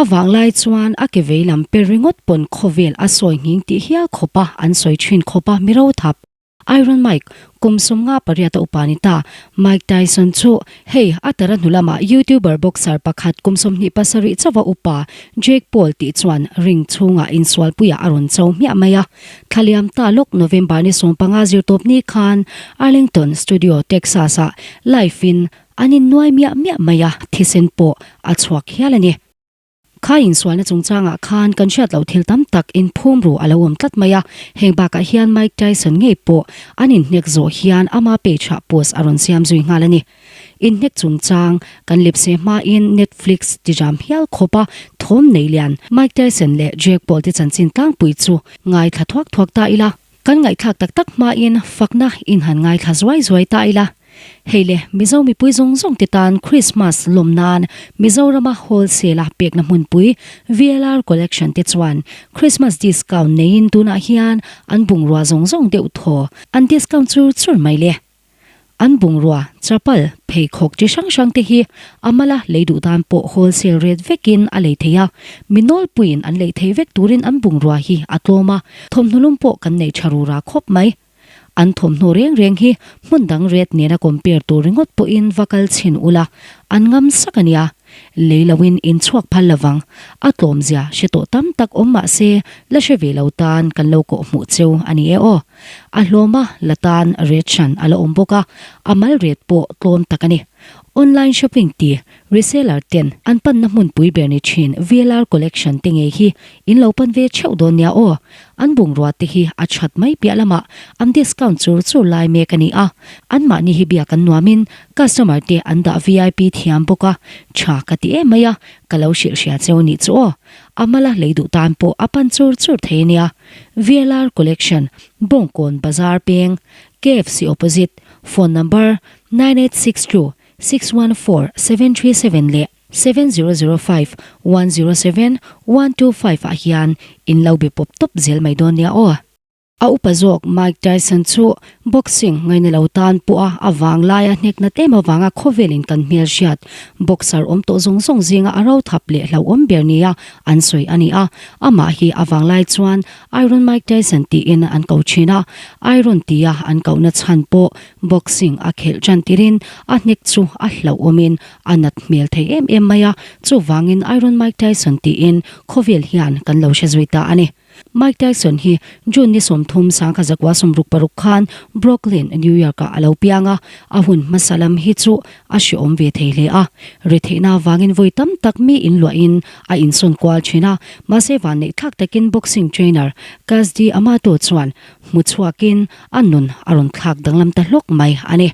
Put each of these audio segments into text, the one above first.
A vanglai chuan a ke veilam per ringawt pawn khawvel a sawi nghing tih hial khawpa an sawi thin khawpa mi rothap. Iron Mike, kum 58 a upa ni ta, Mike Tyson chu hei a tara hnu lamah YouTuber boxer pakhat kum 27 chauha upa Jake Paul tih chuan ring chhungah insualpuiah a rawn cho hmiah mai a. Thlaliam ta lawk November ni 15 zirtawp ni khan Arlington Studio, Texas-ah live in an innuai miah miah mai a, thisen pawh a chhuak hial a ni. Kha insualna chungchangah khan kan hriat loh thil tam tak inphum ru a lo awm tlat mai a, heng bakah hian Mike Tyson ngei pawh an inhnek zawh hian ama page ah post a rawn siam zui nghal a ni. Inhnek chungchang kan lepse hmain Netflix tijam hial khawp a thawm nei lian Mike Tyson leh Jake Paul te chanchin tlangpui chu ngaithla thuak thuak ta ila. Kan ngaihthlak tak tak hmain fakna inhan ngaithla zuai zuai ta ila. Hei le, Mizo mipui zawng zawng te tan Krismas lawm nan Mizorama wholesale a pekna hmunpui VLR Collection te chuan Krismas discount neiin tunah hian an bungrua zawng zawng deuh thaw an discount chur chur mai le. An bungrua, chapal, pheikhawk chi hrang hrang te hi a mala lei duh dan pawh wholesale rate vekin a lei thei a, mi nawlpuiin an lei thei vek turin an bungrua hi a tlawm a, thawmhnaw lum pawh kan nei tha rura khawp mai. An thawmhnaw reng reng hi hmun dang rate nena compare tur ringawt pawhin va kal chhin ula, an ngam sak a nia. Lei loin in chhuak phal lovang. A tlawmzia hre tawh tam tak awm mah se la hre ve lo tan kan lo kawh hmuh cheu a ni e aw. A hlawma la tan rate hran a la awm bawk a, a mal rate pawh tlawm tak a ni. Online shopping ti Reseller ten an panna hmunpui ber ni thin VLR collection te ngei hi in lo pan ve theuh dawn nia aw. An bungrua te hi a that mai piah lamah an discount chur chur lai mek a ni a. Anmahni hi biak an nuamin customer te an dah vip thiam bawk a, tha ka ti em mai a, ka lo hrilh hria cheu nih chu aw. A mala lei duh tan pawh a pan chur chur thei nia. VLR collection, Bawngkawn Bazar peng, KFC opposite, phone number, 9862 614 737 leh 7005 107 125 ah hian in lo be pawp tawp zel mai dawn nia aw. A upa zawk Mike Tyson chu boxing ngaina lo tan pawh a a vang laia hnekna tlem avanga khawvelin kan hmelhriat boxer awm tawh zawng zawng zinga a rothap leh hlauhawm ber nia an sawi a ni a, amah hi a vang lai chuan Iron Mike Tyson tiin an ko thin a, Iron tia an kohna chhan pawh Boxing a khelh tan tirin a hnek chu a hlauhawmin a nat hmel thei em em mai a, chuvangin Iron Mike Tyson tiin khawvel hian kan lo hre zui ta a ni. Mike Tyson hi June ni 30 1966 khan Brooklyn, New York-ah a lo piang a, a hun hmasa lam hi chu a hrehawm ve thei hle a. Retheihna avangin vawi tam tak mi inluahin a insawn kual thin a, mahse vanneih thlak takin boxing trainer Cus D'Amato chuan hmu chhuakin a nun a rawn thlak danglam ta hlawk mai a ni.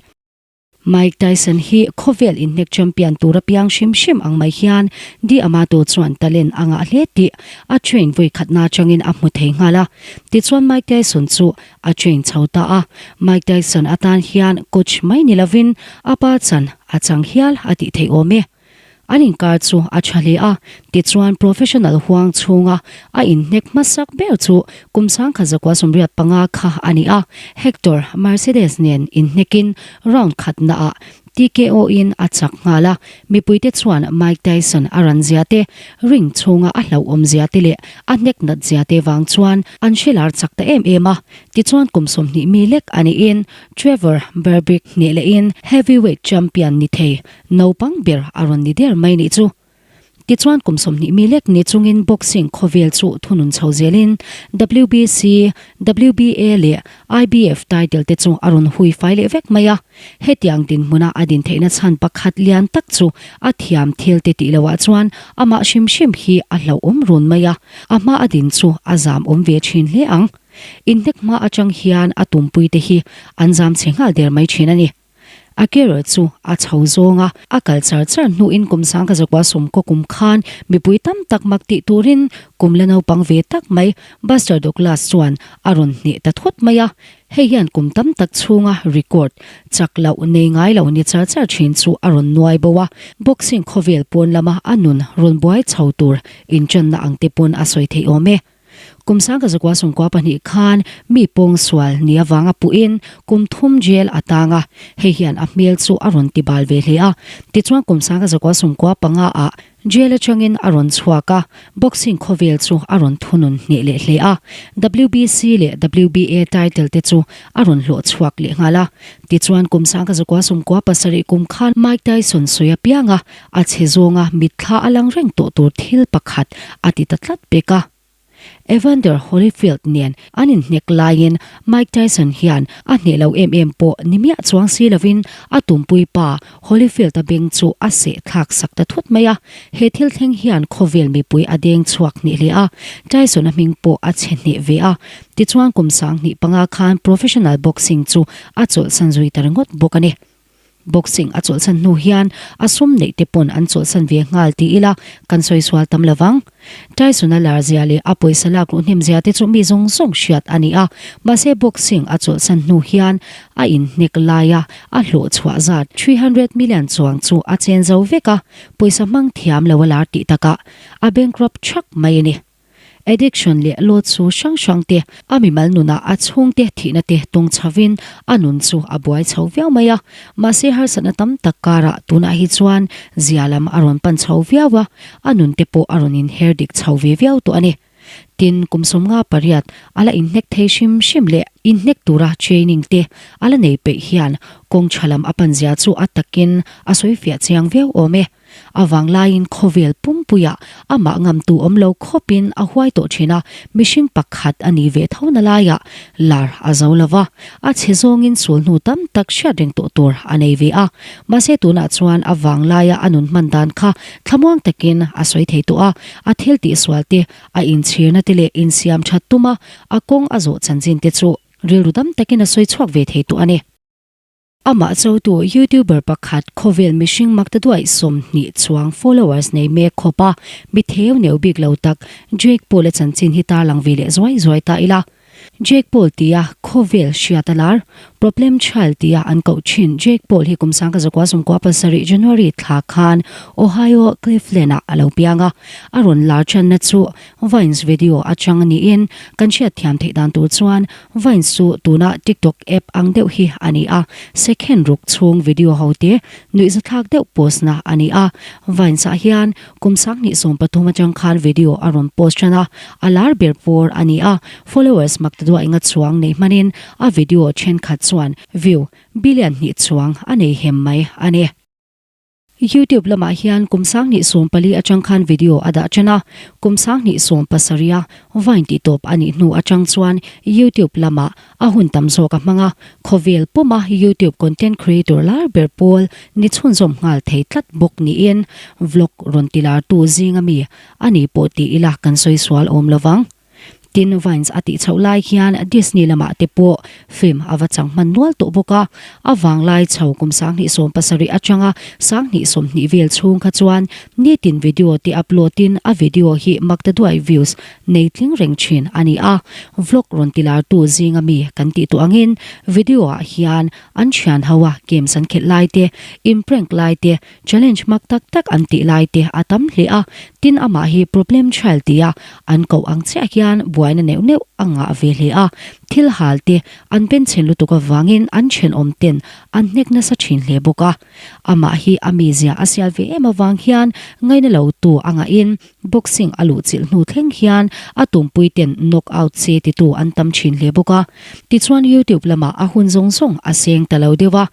Mike Tyson hi khawvel inhnek champion tur a piang hrim hrim ang mai hian D'Amato chuan talent a ngah hle tih a train vawi khatna atangin a hmu thei nghal a. Tichuan Mike Tyson chu a train chho ta a. Mike Tyson atan hian coach mai ni lovin a pa chan a chang hial a tih theih awm e. An inkar chu a tha hle a, tichuan professional huang chhunga a inhnek hmasak ber chu kum 1985 kha a ni a, Hector Mercedes nen inhnekin round khatnaah TKO in a chak nghal a, mipuite chuan Mike Tyson a ran zia te, ring chhunga a hlauhawm zia te leh a hnek nat zia te vang chuan an hre lar chak ta em em a, tichuan kum 20 mi lek a niin Trevor Berbick hneh lehin heavyweight champion ni thei Naupang ber a rawn ni der mai nih chu. Tichuan kum 20 mi lek ni chungin boxing khawvel chu thunun chho zelin WBC, WBA leh IBF title te chu a rawn hui fai leh vek mai a. Hetiang dinhmuna a din theihna chhan pakhat lian tak chu a thiam thil te tih loah chuan amah hrim hrim hi a hlauhawm run mai a, a hma a din chu a zam awm ve thin hle ang. Inhnek hma atang hian a tumpui te hi an zam chhe nghal der mai thin a ni. A career chu a chho zawng a, a kal char char hnuin kum 1900 sawmkaw kum khan mipui tam tak mak tih turin kum la naupang ve tak mai Buster Douglas chuan a rawn hneh ta thut mai a. Hei hian kum tam tak chhunga record chak loh nei ngai lo ni char char thin chu a rawn nuai bo a, boxing khawvel pawn lama a nun rawn buai chho tur inṭanna ang te pawn a sawi theih awm e. Kum 1992 khan mi pawngsual ni avanga puhin kum thum jail a tang a, hei hian a hmel chu a rawn ti bal ve hle a. Tichuan kum 1995 ah Jail atangin a rawn chhuak a, boxing khawvel chu a rawn thunun hneh leh hle a, WBC leh WBA title te chu a rawn hlawh chhuak leh nghal a. Tichuan kum sangka zakua sumkua pasarih kum khan Mike Tyson sawi apianga a chhe zawnga mitthla a lang reng tawh tur thil pakhat a ti ta tlat pek a. Evander Holyfield nen an inhnek laiin Mike Tyson hian a hneh lo em em pawh ni miah chuang si lovin a tumpui pa Holyfield-a beng chu a seh thlak sak ta thut mai a. He thil thleng hian khawvel mipui a deng chhuak hneh hle a, Tyson-a hming pawh a chhe hneh ve a. Tichuan kum 2005 khan professional boxing chu a chawlhsan zui ta ringawt bawk a ni. Boxing a chawlhsan hnu hian a sum neih te pawn an chawlhsan ve nghal ti ila kan sawi sual tam lo vang. Tyson-a lar zia leh a pawisa lak luh hnem zia te chu mi zawng zawng hriat a ni a, mahse boxing a chawlhsan hnu hian a inhnek laia a hlawh chhuah zat 300 million chuang chu a chen zo vek a, pawisa hmang thiam lo a lar tih takah a bankrupt thak mai a ni. Addiction leh load su hrang hrang te, a mimal nunah a chhungte thihna te tawng chhovin a nun chu a buai chho viau mai a. Mahse harsatna tam tak karah tunah hi chuan zia lam a rawn pan chho viau a, a nun te pawh a rawn inher dik chho ve viau tawh a ni. Tin, kum 58 a la inhnek thei hrim hrim leh inhnek tura training te a la nei peih hian kawng tha lam a pan zia chu a takin a sawi fiah chiang viau awm e. A vanglaiin khawvel pumpuiah amah ngamtu awm lo khawpin a huai tawh thin a, mihring pakhat a nih ve tho na laiah lar a zo lo va, a chhe zawngin sul hnu tam tak hriat reng tawh tur a nei ve a. Mahse tunah chuan a vanglaia a nun hman dan kha thlamuang takin a sawi thei tawh a, a thil tihsual te, a inchhirna te leh insiam that tuma a kawng a zawh chanchin te chu rilru dam takin a sawi chhuak ve thei tawh a ni. Amah chotu YouTuber pakhat khawvel mihring makta duaih 20 chuang followers nei mek khawp a, mi theu neu bik lo tak Jake Paul-a chanchin hi tarlang ve leh zuai zuai ta ila. Jake Paul tia khawvel hriat a lar, Problem Child tia an koh thin Jake Paul hi kum 1997 January thla khan Ohio, Cleveland-ah a lo piang a, a rawn lar channa chu Vines video atang niin kan hriat thiam theih dan tur chuan Vines chu tuna TikTok app ang deuh hi a ni a, second ruk chhung video ho te nuihzathlak deuh post na a ni a. Vines ah hian kum 2013 atang khan video a rawn post tan a, a lar ber pawr a ni a, followers mak ta duah enga chuang nei hmanin a video thenkhat chuan view billion hnih chuang a nei hem mai a ni. YouTube lamah hian kum 2014 atang khan video a dah ṭan a, kum 2017 a Vine tih tawp a nih hnu atang chuan YouTube lamah a hun tam zawk a hmang a, khawvel puma YouTube content creator lar ber pawl ni chhunzawm nghal thei tlat bawk niin vlog rawn tilartu zinga mi a ni pawh ti ila kan sawi sual awm lovang. Tin, Vines a tih chhoh lai hian Disney lamah te pawh film a va chang hman nual tawh bawk a. A vanglai chho kum 2017 atanga 2020 vel chhung kha chuan nitin video te upload in a video hi makta duai views nei tling reng thin a ni a. Vlog rawn tilartu zinga mi kan tih tawh angin video ah hian an thian ho a games an khelh lai te, in prank lai te, Challenge hmak tak tak an tih lai te a tam hle a, tin amah hi problem child tia an koh ang chiah hian buaina neuh neuh a ngah ve hle a, thil hal te an benchhen lutuk avangin an thenawm ten an hnek nasa thin hle bawk a. Amah hi a mizia a sial ve em avang hian ngaina lo tu a ngahin boxing a luh chilh hnu thleng hian a tumpui ten knock out se titu an tam thin hle bawk a. Tichuan YouTube lamah a hun zawng zawng a seng ta lo deuh a,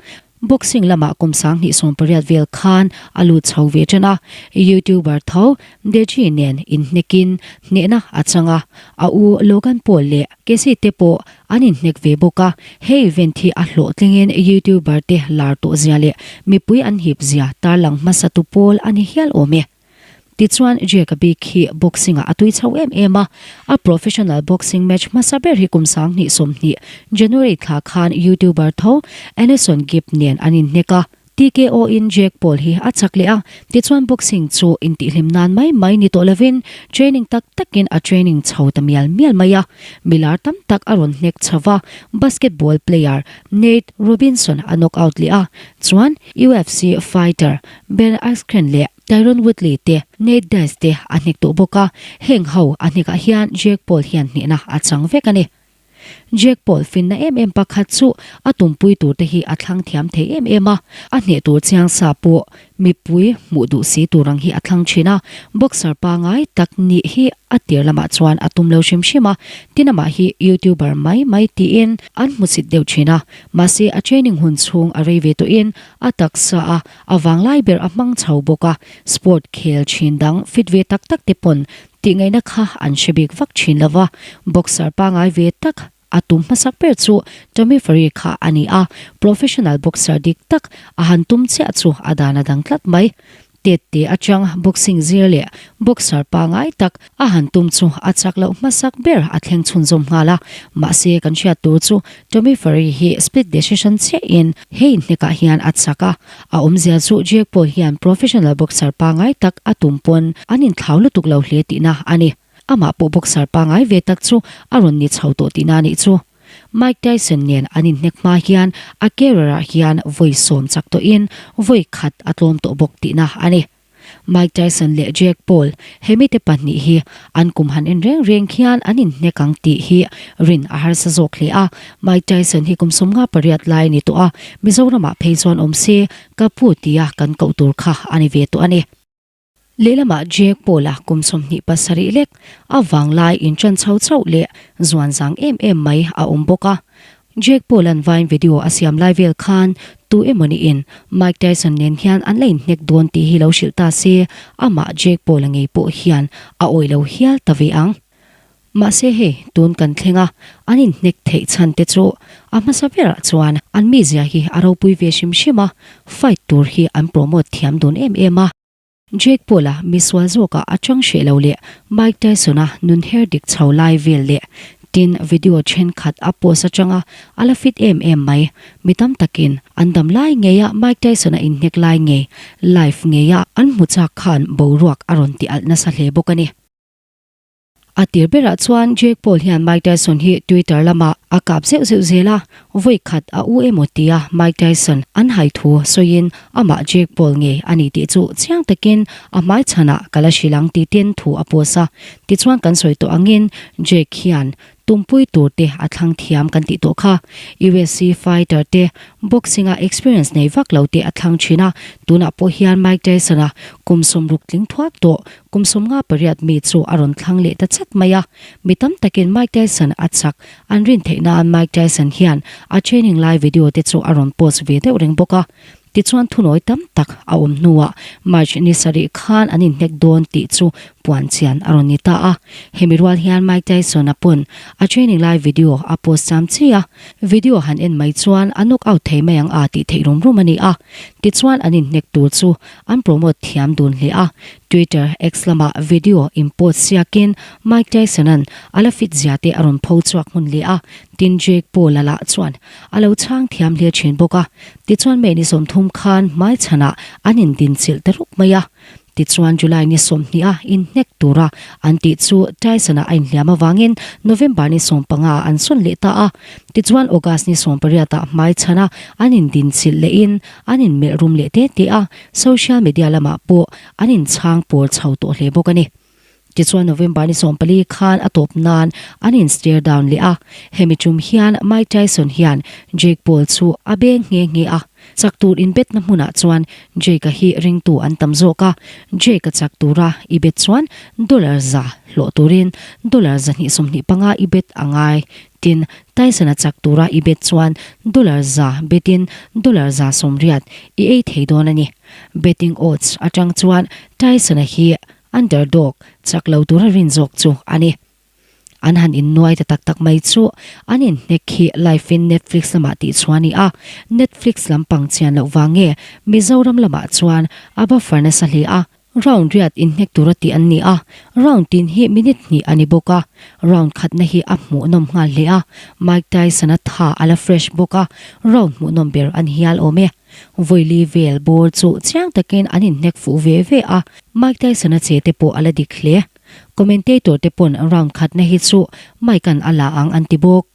Boxing lamah kum 2018 vel khan a lut chho ve ṭan a, YouTuber tho Deji nen inhnekin hnehna a chang a, a u Logan Paul leh Casey te pawh an inhnek ve bawk a, he event hi a hlawhtlingin YouTuber te lar tawh zia leh mipui an hip zia tarlang hmasatu pawl a ni hial awm e. Tichuan, Jake a bik hi boxing ah a tui chho em em a, a professional boxing match hmasa ber hi kum 2020 January thla khan YouTuber tho Anison Gibb nen an inhnek a, TKO in Jake Paul hi a chak leh a, tichuan boxing chu intihhlim nan mai mai ni tawh lovin training tak takin a training chho ta mial mial mai a, milar tam tak a rawn hnek chho va, basketball player Nate Robinson a knock out leh a, chuan UFC fighter Ben Askren leh Tyron Woodley te, Nate Diaz te a hnek tawh bawk a, heng ho a hnekah hian Jake Paul hian hnehna a chang vek a ni. Jake Paul finna em em pakhat chu a tumpui tur te hi a thlang thiam thei em em a, a hneh tur chiang sa pawh mipui hmuh duh si tur ang hi a thlang thin a, boxer pangai tak nih hi a tir lamah chuan a tum lo hrim hrim a, tin amah hi youtuber mai mai tiin an hmusit deuh thin a, mahse a training hun chhung a rei ve tawhin a taksa a a vanglai ber a hmang chho bawk a, sport khel thin dang fit ve tak tak te pawn Tihngaihna kha an hre bik vak thin lo va, boxer pangai ve tak a tum hmasak ber chu Tommy Fury kha a ni a, professional boxer dik tak a han tum chiah chu a dan a dang tlat mai. Tet te atang boxing zir leh boxer pangai tak a han tum chu a chak loh hmasak ber a thleng chhunzawm nghal a, mahse kan hriat tur chu Tommy Fury hi split decision chiahin he inhnekah hian a chak a, A awmzia chu Jake Paul hian professional boxer pangai tak a tum pawn an inthlau lutuk lo hle tihna a ni. Amah pawh boxer pangai ve tak chu a rawn ni chho tawh tihna a nih chu. Mike Tyson nen an inhnek hma hian a career ah hian vawi sawm chak tawhin vawi khat a tlawm tawh bawk tihna a ni. Mike Tyson leh Jake Paul, hemite pahnih hi an kum han en reng reng hian an inhnek ang tih hi rin a harsa zawk hle a. Mike Tyson hi kum 58 lai a ni tawh a, Mizoramah phei chuan awm se ka pu tia kan koh tur kha a ni ve tawh a ni. Lehlamah Jake Paul-a kum 27 lek a vanglai inṭan chho chauh leh zuan zang em em mai a awm bawk a. Jake Paul-a'n Vine video a siam lai vel khan tu emawni in Mike Tyson nen hian an la inhnek dawn tih hi lo hrilh ta se, amah Jake Paul-a ngei pawh hian a awih lo hial ta ve ang. Mahse hei, tun kan thleng a, an inhnek theih chhan te chu a hmasa berah chuan an mizia hi a ropui ve hrim hrim a, fight tur hi an promote thiam dun em em a. Jake Paul-a misual zawkah a chang hreh lo leh Mike Tyson-a nun her dik chho lai vel leh tin video thenkhat a post atanga a la fit em em mai. Mi tam takin an dam lai ngeia Mike Tyson-a inhnek lai ngei live ngeia an hmu chak khan boruak a rawn ti alh nasa hle bawk a ni. A tir berah chuan Jake Paul hian Mike Tyson hi Twitter lamah a kap zeuh zeuh zel a, vawi khat a u emaw tia Mike Tyson an hai thu sawiin amah Jake Paul ngei a ni tih chu chiang takin a hmai chhanah ka la hrilh ang tih-tin thu a post a. Tichuan kan sawi tawh angin Jake hian Tumpui tur te a thlang thiam kan tih tawh kha. UFC fighter te boxing a experience nei vak lo te a thlang thin a, tunah pawh hian Mike Tyson a kum 60 tling thuak tawh kum 58 mi chu a rawn thlang leh ta chat mai a. Mi tam takin Mike Tyson a chak an rin theih nan Mike Tyson hian a training lai video te chu a rawn post ve deuh reng bawk a. Tichuan thunawi tam tak a awm hnuah March ni sarih khan an inhnek dawn tih chu puan chian a rawn ni ta a. Hemi rual hian Mike Tyson-a pawn a training lai video a post cham chi a, video han en mai chuan a knock out thei mai ang a tih theih rum rum a ni a. Tichuan an inhnek tur chu an promote thiam dun hle a. Twitter, X lamah video in post siakin Mike Tyson-a'n a la fit zia te a rawn pho chhuak hmun leh a, tin Jake Paul-a lah chuan a lo chhang thiam hle thin bawk a. Tichuan May ni 30 khan hmaichhanah an indinchilh ta ruk mai a. Tichuan July ni 20 a inhnek tura an tih chu Tyson-a a inhliam avangin November ni 15 ah an sawn leh ta a. Tichuan August ni 18 ah hmaichhana an indinchilh lehin an inmelh rum leh te te a, social media lamah pawh an inchhang pawr chho tawh hle bawk a ni. Tichuan November ni 14 khan a tawp nan an in stare down leh a, hemi tum hian Mike Tyson hian Jake Paul chu a beng nghe nghe a, chak tur inbetna hmunah chuan Jake-a hi ringtu an tam zawk a, Jake-a chak tura i bet chuan dollar za hlawh turin dollar 225 i bet a ngai, tin Tyson-a chak tura i bet chuan dollar za betin dollar 180 i ei thei dawn a ni. Betting odds atang chuan Tyson-a hi Underdog chak lo tura rin zawk chu a ni. An han innuai ta tak tak mai chu an inhnek hi live in Netflix lamah tih chhuah a ni a, Netflix lampang chian loh vang nge Mizoram lamah chuan a buffer nasa hle a, round riat inhnek tura tih an ni a, round tin hi minute hnih a ni bawk a, round khatna hi a hmuhnawm nghal hle a, Mike Tyson-a tha a la fresh bawk a, round hmuhnawm ber a ni hial awm e. Vawili vel bawr chu chiang takin an inhnek fuh ve ve a, Mike Tyson-a che te pawh a la dik hle. Commentator te pawn round khatna hi chu Mike-a'n a la ang an ti bawk.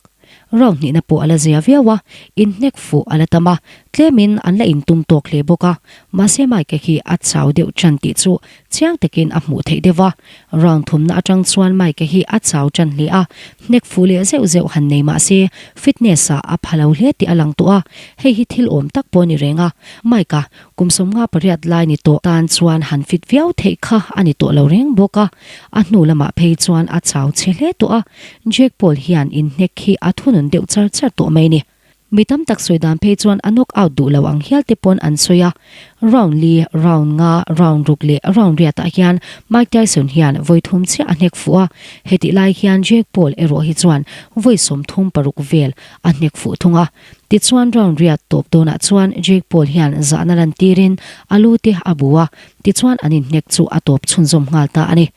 Round hnihna pawh a la zia viau a, inhnek fuh a la tam a, Tlemin an la intum tawk hle bawk a, mahse Mike-a hi a chau deuh ṭan tih chu chiang takin a hmuh theih deuh va. Round thumna aṭang chuan Mike-a hi a chau ṭan hle a, hnek fuh leh zeuh zeuh han nei mah se fitness-ah a pha lo hle tih a lang tawh a, hei hi thil awm tak pawh a ni reng a. Mike-a kum 58 lai ni tawh tan chuan han fit viau theih kha a ni tawh lo reng bawk a, a hnu lamah phei chuan a chau chhe hle tawh a, Jake Paul hian inhnek hi a thunun deuh char char tawh mai a ni. Mi tam tak sawi dan phei chuan a knock out duh lo ang hial te pawn an sawi a, round li, round nga, round ruk leh round riat ah hian Mike Tyson hian vawi thum chiah a hnek fuh a, hetih lai hian Jake Paul erawh hi chuan vawi 36 vel a hnek fuh thung a. Tichuan round riat tawp dawnah chuan Jake Paul hian zahna lantirin a lu te a bu a, tichuan an inhnek chu a tawp chhunzawm nghal ta a ni.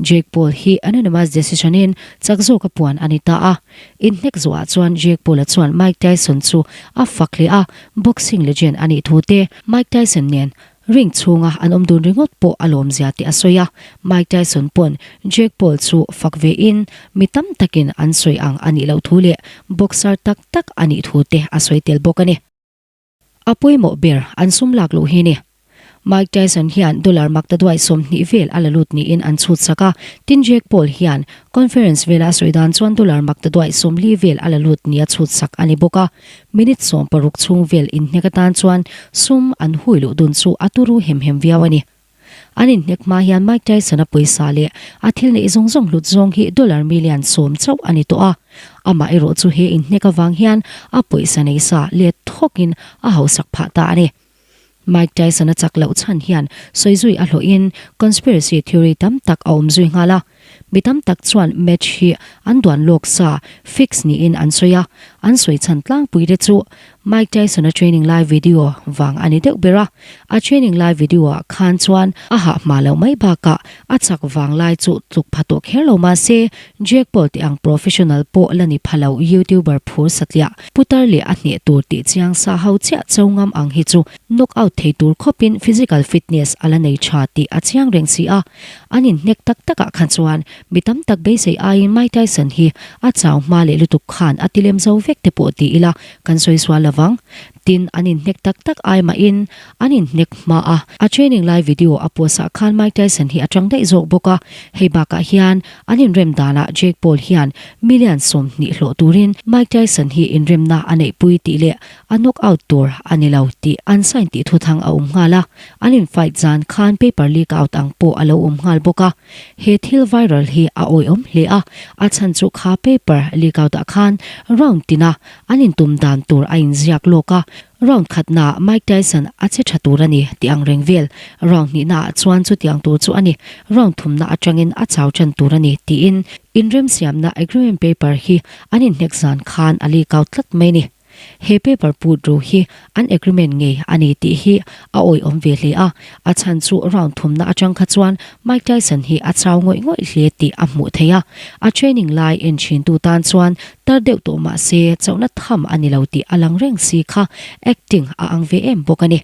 Jake Paul hi unanimous decision in chak zawka puan a ni ta a. Inhnek zawhah chuan Jake Paul-a chuan Mike Tyson chu a fak hle a, boxing legend a nih thu te, Mike Tyson nen ring chhunga an awm dun ringawt pawh a lawmzia tih a sawi a. Mike Tyson pawn Jake Paul chu fak ve in mi tam takin an sawi ang a nih loh thu leh boxer tak tak a nih thu te a sawi tel bawk a ni. A pawimawh ber an sum lak luh hi ni. Mike Tyson hian dollar maktaduai 20 vel a la lut niin an chhut sak a, tin Jake Paul hian conference vela a sawi dan chuan dollar maktaduai 40 vel a la lut nia chhut sak a ni bawk a. Minute 16 chhung vel inhnek atan chuan sum an hui luh dun chu a turu hem hem viau a ni. An inhnek hma hian Mike Tyson-a pawisa leh a thil neih zawng zawng hlut zawng hi dollar million 10 chauh a ni tawh a. Amah erawh chu he inhnek avang hian a pawisa nei sa let thawkin a hausak phah ta a ni. Mike Tyson-a chak loh chhan hian sawi zui a hlawhin conspiracy theory tam tak a awm zui nghal a. Mi tam tak chuan match hi an duan lawk sa, fix, niin an sawi a, an sawi chhan tlangpui te chu Mike Tyson-a training lai video vang a ni deuh ber a. A training lai video-ah khan chuan a hah hma loh mai bakah a chak vang lai chu tluk pha tawh kher lo mah se, Jake Paul tih ang professional pawh la ni pha lo YouTuber phur satliah putar leh a hneh tur tih chiang sa ho chiah cho ngam ang hi chu knock out thei tur khawpin physical fitness a la nei tha tih a chiang reng si a. An inhnek tak takah khan chuan mi tam tak beisei aiin Mike Tyson hi a chau hma leh lutuk khan a tilem zo vek te pawh ti ila kan sawi sual lovang. Tin, an inhnek tak tak ai mahin an inhnek hma a. A training lai video a post ah khan Mike Tyson hi a tang daih zawk bawk a. Hei bakah hian an inrem danah Jake Paul hian million 20 hlawh turin Mike Tyson hi inremna a neihpui tih leh a knock out tur a ni lo tih an sign tih thuthang a awm nghal a. An in fight zan khan paper leak out ang pawh a lo awm nghal bawk a. He thil viral hi a awihawm hle a, a chhan chu kha paper leak out ah khan round tina an intum dan tur a inziak lawk a, round khatnaah Mike Tyson a che tha tur a ni tih ang reng vel, round hnihnaah chuan chutiang tur chu a ni, round thumna atangin a chau tan tur a ni tiin inremsiamna agreement paper hi an inhnek zan khan a leak out tlat mai a ni. He paper put ru hi an agreement ngei a ni tih hi a awihawm ve hle a, a chhan chu round thumna atang kha chuan Mike Tyson hi a chau ngawih ngawih hle tih a hmuh theih a, a training lai en thin tu tan chuan tar deuh tawh mah se chauhna tham a ni lo tih a lang reng si kha acting a ang ve em bawk a ni.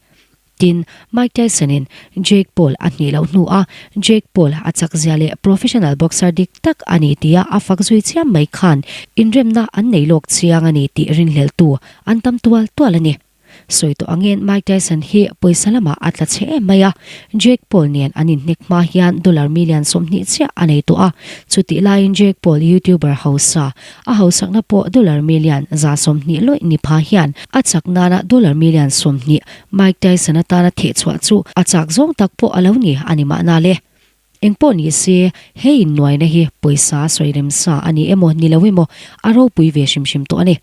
Tin, Mike Tyson-in Jake Paul a hnih loh hnuah Jake Paul a chak zia leh professional boxer dik tak a ni tia a fak zui chiam mai khan inremna an nei lawk chiang a ni tih rinhlelhtu an tam tual tual a ni. Sawi tawh angin Mike Tyson hi pawisa lamah a tla chhe em mai a, Jake Paul nen an inhnek hma hian dollar million 20 chiah a nei tawh a, chutih laiin Jake Paul YouTuber hausa A hausakna pawh dollar million 120 lawih ni pha hian a chak nana dollar million 20 Mike Tyson atana thehchhuah chu a chak zawng tak pawh a lo ni a ni mahna le. Engpawh ni se, he innuaina hi pawisa sawi remsa a ni emaw ni lo emaw a ropui ve hrim hrim tawh a ni.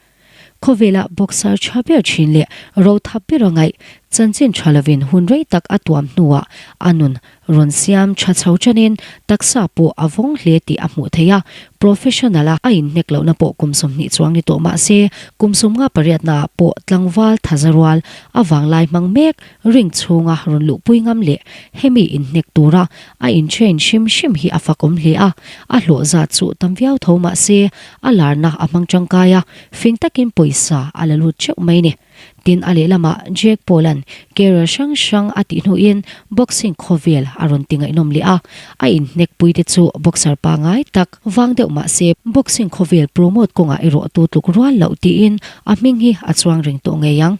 Khawvela boxer tha ber thin leh ro thap ber a ngaih chanchin tha lovin hun rei tak a tuam hnuah a nun Rawn siam tha chho chanin taksa pawh a vawng hle tih a hmuh theih a, professional a a inhnek lohna pawh kum 20 chuang ni tawh mah se, kum 58 naah pawh tlangval thaza rual a vanglai hmang mek ring chhunga rawn luhpui ngam leh hemi inhnek tura a intrain hrim hrim hi a fakawm hle a, a hlawh zat chu tam viau tho mah se a larna a hmang tangkai a, fing takin pawisa a la lut teuh mai ni. Tin, a lehlamah Jake Paul-a'n career hrang hrang a tih hnuin boxing khawvel a rawn ti ngaihnawm leh a, a inhnek puite chu boxer pangngai tak vang deuh mah se boxing khawvel promote kawngah erawh tu tluk rual loh tiin a hming hi a chuang reng tawh ngei ang.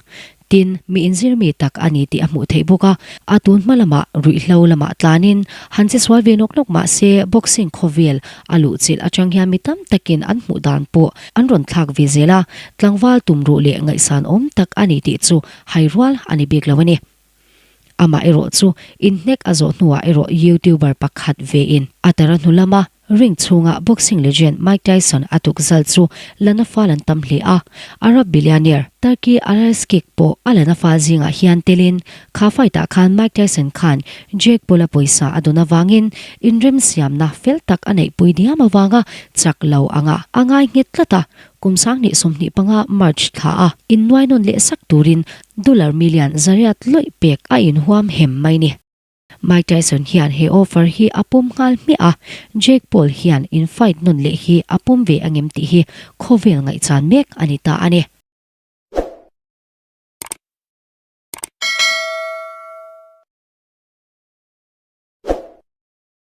Tin, mi inzir mi tak a ni tih a hmuh theih bawk a, a tun hma lamah ruihhlo lamah tlanin han che sual ve nawk nawk mah se boxing khawvel a luhchilh atang hian mi tam takin an hmuh dan pawh an rawn thlak ve zel a, tlangval tumruh leh ngaihsan awm tak a ni tih chu hai rual a ni bik lo a ni. Amah erawh chu inhnek a zawh hnuah erawh YouTuber pakhat vein a tara hnu lama Ring chhunga boxing legend Mike Tyson a tuk zal chu la na fal an tam hle a, Arab billionaire Turki Alalshikh pawh a la na fal zingah hian telin kha fight ah khan Mike Tyson khan Jake Paul-a pawisa a dawn avangin inremsiamna fel tak a neihpui diam avanga chak lo anga a ngai nghet tlat a, kum 2025 March thla a innuai nawn leh sak turin dollar million zariat lawih pek a inhuam hem mai ni. Mike Tyson hian he offer hi a pawm nghal hmiah a, Jake Paul hian in fight nawn leh hi a pawm ve angem tih hi khawvel ngaihchan mek a ni ta a ni.